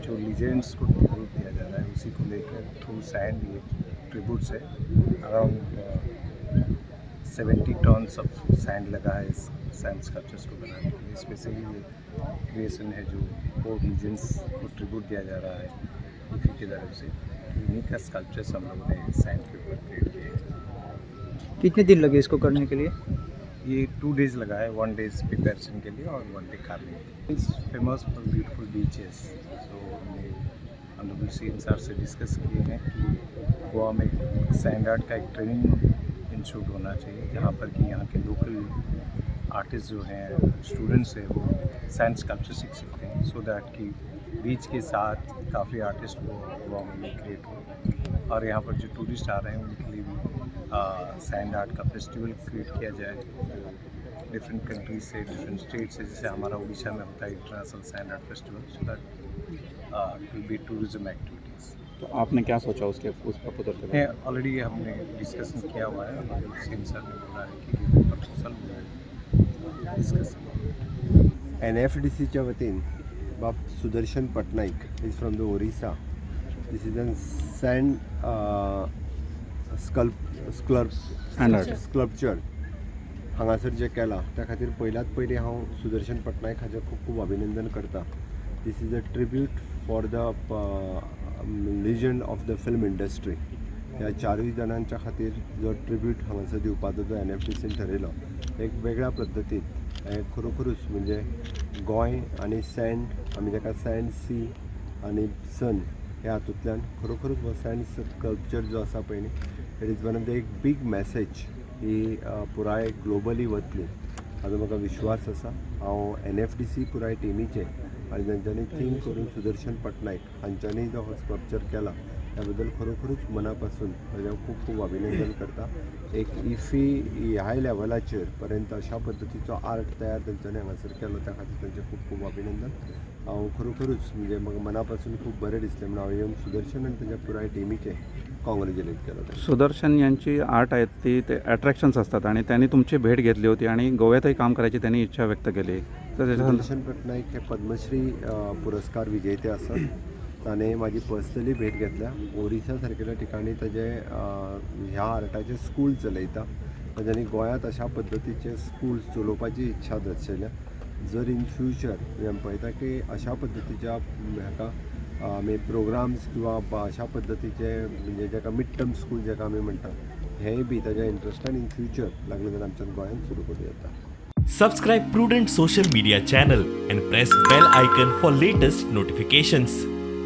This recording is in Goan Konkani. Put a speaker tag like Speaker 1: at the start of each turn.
Speaker 1: जो लीजेंड्स को ट्रिब्यूट दिया जा रहा है, उसी को लेकर थ्रू सैंड ये ट्रिब्यूट्स है। अराउंड 70 टन्स ऑफ सैंड लगा है इस सैंड स्कल्पचर्स को बनाने के लिए। स्पेशली ये क्रिएशन है जो फोर लीजेंड्स को ट्रिब्यूट दिया जा रहा है इफ़ी की तरफ से, तो इन्हीं का स्कल्पचर्स हम लोगों ने सैंड के ऊपर क्रिएट किए हैं।
Speaker 2: कितने दिन लगे इसको करने के लिए?
Speaker 1: ये 2 डेज लगा है, वन डेज प्रिपरेशन के लिए और one day carving. Is famous for beautiful beaches, so हमने ऑनरेबल सीएम सर से डिस्कस किए हैं कि गोवा में सैंड आर्ट का एक ट्रेनिंग इंस्टीट्यूट होना चाहिए, जहाँ पर कि यहाँ के लोकल आर्टिस्ट जो हैं, स्टूडेंट्स हैं, वो सैंड स्कल्पचर सीख सकते हैं, सो that कि बीच के साथ काफ़ी आर्टिस्ट वो गोवा में भी क्रिएट हो और यहाँ पर जो टूरिस्ट आ रहे हैं, उनके लिए भी सैंड आर्ट का फेस्टिवल क्रिएट किया जाए, डिफरेंट कंट्रीज से, डिफरेंट स्टेट से, जैसे हमारा उड़ीसा में होता है International Sand Art Festival, so that will be tourism activities.
Speaker 3: तो आपने क्या सोचा उसके उस प्रपोजल के बारे में?
Speaker 1: ऑलरेडी हमने डिस्कशन किया हुआ है। हमारे सीएम सर ने बोला है कि प्रपोजल डिस्कस।
Speaker 4: एनएफडीसीच्या वतीन बाब Sudarshan Patnaik is from the Orissa. This is an sand
Speaker 3: Sand art.
Speaker 4: Sculpture हांगासर जें केलां, त्या खातीर पयल्यात पयलीं हांव सुदर्शन पटनायक हाचें खूब खूब अभिनंदन करता. This is a tribute for the legend of the film industry. ह्या चारूय जाणांच्या खातीर जो ट्रिब्यूट हांगासर दिवपाचो जो एनएफडीसीन ठरयलो, एक वेगळ्या पद्दतीन, हें खरोखरूच म्हणजे गोंय आनी सँड, आमी ताका सँड, सी आनी सन ह्या हातूंतल्यान खरोखरूच हो सँड स्कल्पचर जो आसा पळय न्ही, it is one of the एक बीग मॅसेज ही पुराय ग्लोबली वतली हाजो म्हाका विश्वास आसा. हांव एनएफडीसी पुराय टिमीचे आनी तांच्यांनी थिंक करून सुदर्शन पटनायक हांच्यांनी जो हो स्कल्पचर केला, त्या बद्दल खरोखरूच मना पासून ताजें खूब खूब अभिनंदन करता. एक इफी ह्याय लेवलाचेर पर्यंत अशा पद्दतीचो आर्ट तयार तेंच्यांनी हांगासर केलो, त्या खातीर तांचें खूब खूब अभिनंदन. हांव खरोखरूच म्हणजे म्हाका मना पासून खूब बरें दिसलें म्हणून हांव येवन सुदर्शन आनी तांच्या पुराय टिमीचें कॉंग्रेच्युलेट केलां.
Speaker 3: सुदर्शन यांची आर्ट आहेत ती ते अट्रॅक्शन्स असतात आणि त्यांनी तुमची भेट घेतली होती आणि गोव्यातही काम करायची त्यांनी इच्छा व्यक्त केली, तर त्याच्या
Speaker 4: सुदर्शन पटनायक हे पद्मश्री पुरस्कार विजेते आसात. ताणें म्हाजी पर्सनली भेट घेतल्या. ओरिसा सारकेल्या ठिकाणी ताजे ह्या आर्टाचें स्कूल चलयता. तांच्यांनी गोंयांत अशा पद्दतीचे स्कूल चलोवपाची इच्छा दर्शयल्या. जर इन फ्युचर आमी पळयता की अशा पद्दतीच्या हाका आमी प्रोग्राम्स किंवा अशा पद्दतीचे, म्हणजे जाका मिड टर्म स्कूल जाका आमी म्हणटा, हेंय बी ताज्या इंट्रस्टान इन फ्युचर लागलें जाल्यार आमच्यान गोंयांत सुरू करूं येता.
Speaker 5: Subscribe Prudent Social Media channel and press bell icon for latest notifications.